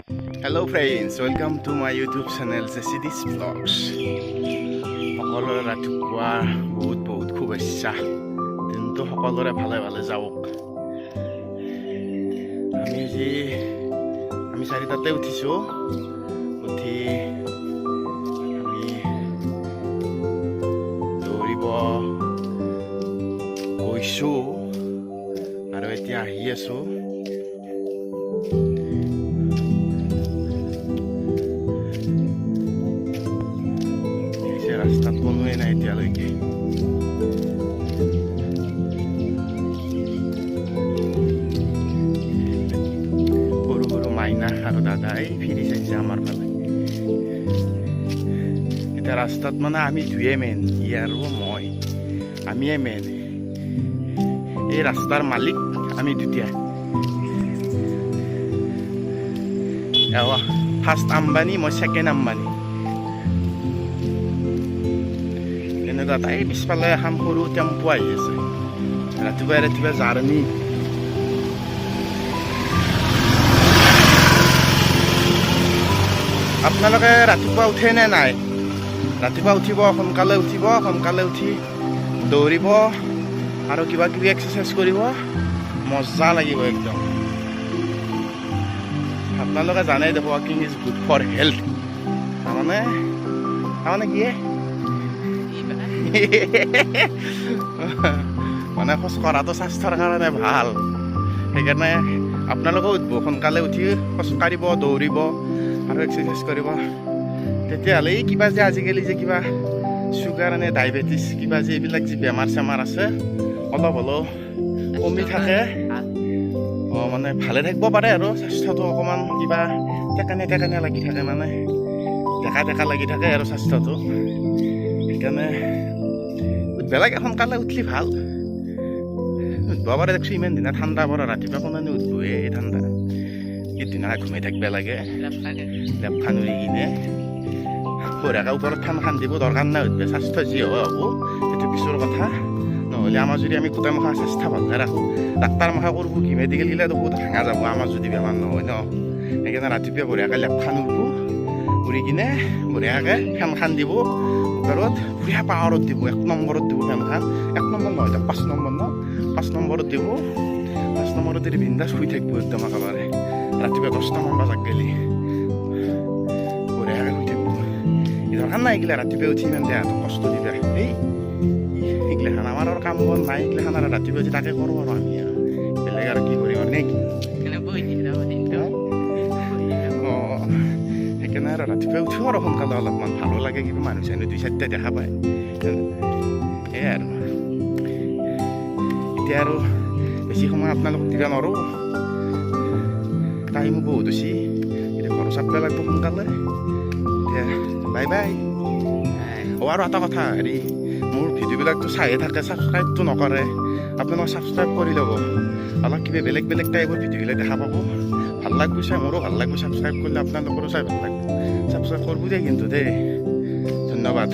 Hello friends, welcome to my YouTube channel জেচিডিছ blogs. সকলোৰে ৰাতিপুৱা বহুত বহুত শুভেচ্ছা। দিনটো সকলোৰে ভালে ভালে যাওক। আমি আজি আমি 4টাতে উঠিছোঁ। উঠি আমি দৌৰিব গৈছোঁ আৰু এতিয়া আহি আছোঁ। দেখিছে, ৰাস্তাত কোনোৱে নাই এতিয়ালৈকে। সৰু সৰু মাইনা আৰু দাদাই ফিৰি চাইছে আমাৰ ফালে। এতিয়া ৰাস্তাত মানে আমি দুয়ে মেইন, ই আৰু মই, আমিয়ে মেইন। এই ৰাস্তাৰ মালিক আমি দুটা। ফাৰ্ষ্ট আম্বানী, মই ছেকেণ্ড আম্বানী। তেনেকুৱা। তাই পিছফালে এখন সৰু টেম্পো আহি আছে। ৰাতিপুৱাই ৰাতিপুৱাই জাৰ্ণি। আপোনালোকে ৰাতিপুৱা উঠে নে নাই? ৰাতিপুৱা উঠিব, সোনকালে উঠিব, সোনকালে উঠি দৌৰিব আৰু কিবা কিবি এক্সাৰচাইজ কৰিব। মজা লাগিব একদম। আপোনালোকে জানে দেখোন, walking is good for health. তাৰমানে কি, মানে খোজ কঢ়াটো স্বাস্থ্যৰ কাৰণে ভাল। সেইকাৰণে আপোনালোকেও উঠিব, সোনকালে উঠি খোজকাঢ়িব, দৌৰিব আৰু এক্সাৰচাইজ কৰিব। তেতিয়াহ'লে এই কিবা যে আজিকালি যে কিবা চুগাৰ নে ডায়েবেটিছ কিবা যে এইবিলাক যি বেমাৰ চেমাৰ আছে, অলপ হ'লেও কমি থাকে। অঁ, মানে ভালে থাকিব পাৰে আৰু স্বাস্থ্যটো অকণমান কিবা টেকানে টেকানে লাগি থাকে, মানে ডেকা ডেকা লাগি থাকে আৰু স্বাস্থ্যটো। সেইকাৰণে বেলেগ সোনকালে উঠলি ভাল। উঠব পাৰে দেখছোঁ। ইমান দিনা ঠাণ্ডা পৰা ৰাতিপুৱা কোনেনো উঠব? এই ঠাণ্ডা কি ধুনীয়া, ঘুমাই থাকিব লাগে লেপখান উৰি কিনে বঢ়িয়াকৈ। ওপৰত ফেনখান দিব দৰকাৰ নাই উঠবে। স্বাস্থ্য যি হয় হ'ব, সেইটো পিছৰ কথা। নহ'লে আমাৰ যদি আমি গোটেই মুখা স্বাস্থ্য ভালকৈ ৰাখোঁ, ডাক্তাৰ মুখা কৰিব কি? মেডিকেল গিলা বহুত ভাঙা যাব আমাৰ যদি বেমাৰ নহয় ন। সেইকাৰণে ৰাতিপুৱা বঢ়িয়াকৈ লেপখান উৰব, উৰি কিনে বঢ়িয়াকৈ ফেনখান দিব ওপৰত, বঢ়িয়া পাৱাৰত দিব, 1 নম্বৰত দিব ফেনখান। 1 নম্বৰ নহয়, 5 নম্বৰ ন, 5 নম্বৰত দিব। 5 নম্বৰত দি বিন্দাছ শুই থাকিব একদম একেবাৰে। ৰাতিপুৱা 10টামান বজাত গেলি বঢ়িয়াকৈ শুই থাকিব। দৰকাৰ নাই এইগিলা ৰাতিপুৱা উঠি ইমান দেহাটো কষ্ট দিবা। এই এইগিলাখান আমাৰ আৰু কাম বন নাই, এইগিলাখান আৰু ৰাতিপুৱা উঠি তাকে কৰোঁ আৰু আমি আৰু বেলেগ আৰু কি কৰিম আৰু, নে কি? অঁ, সেইকাৰণে আৰু ৰাতিপুৱা উঠোঁ আৰু সোনকালে অলপমান ভালো লাগে, কিবা মানুহ চানুহ দুই চাৰিটা দেখা পায়। সেয়াই আৰু। এতিয়া আৰু বেছি সময় আপোনালোকক দিব নোৱাৰোঁ, টাইমো বহুত হৈছে। এতিয়া ঘৰ চাব লাগিব সোনকালে। এতিয়া বাই বাই। অ', আৰু এটা কথা, হেৰি, মোৰ ভিডিঅ'বিলাকতো চায়ে থাকে, ছাবস্ক্ৰাইবটো নকৰে। আপোনালোকে ছাবস্ক্ৰাইব কৰি ল'ব। অলপ কিবা বেলেগ বেলেগ টাইপৰ ভিডিঅ'বিলাক দেখা পাব, ভাল লাগব চাই। মোৰো ভাল লাগব ছাবস্ক্ৰাইব কৰিলে, আপোনালোকৰো চাই ভাল লাগব। ছাবস্ক্ৰাইব কৰিব দেই কিন্তু দেই। ধন্যবাদ।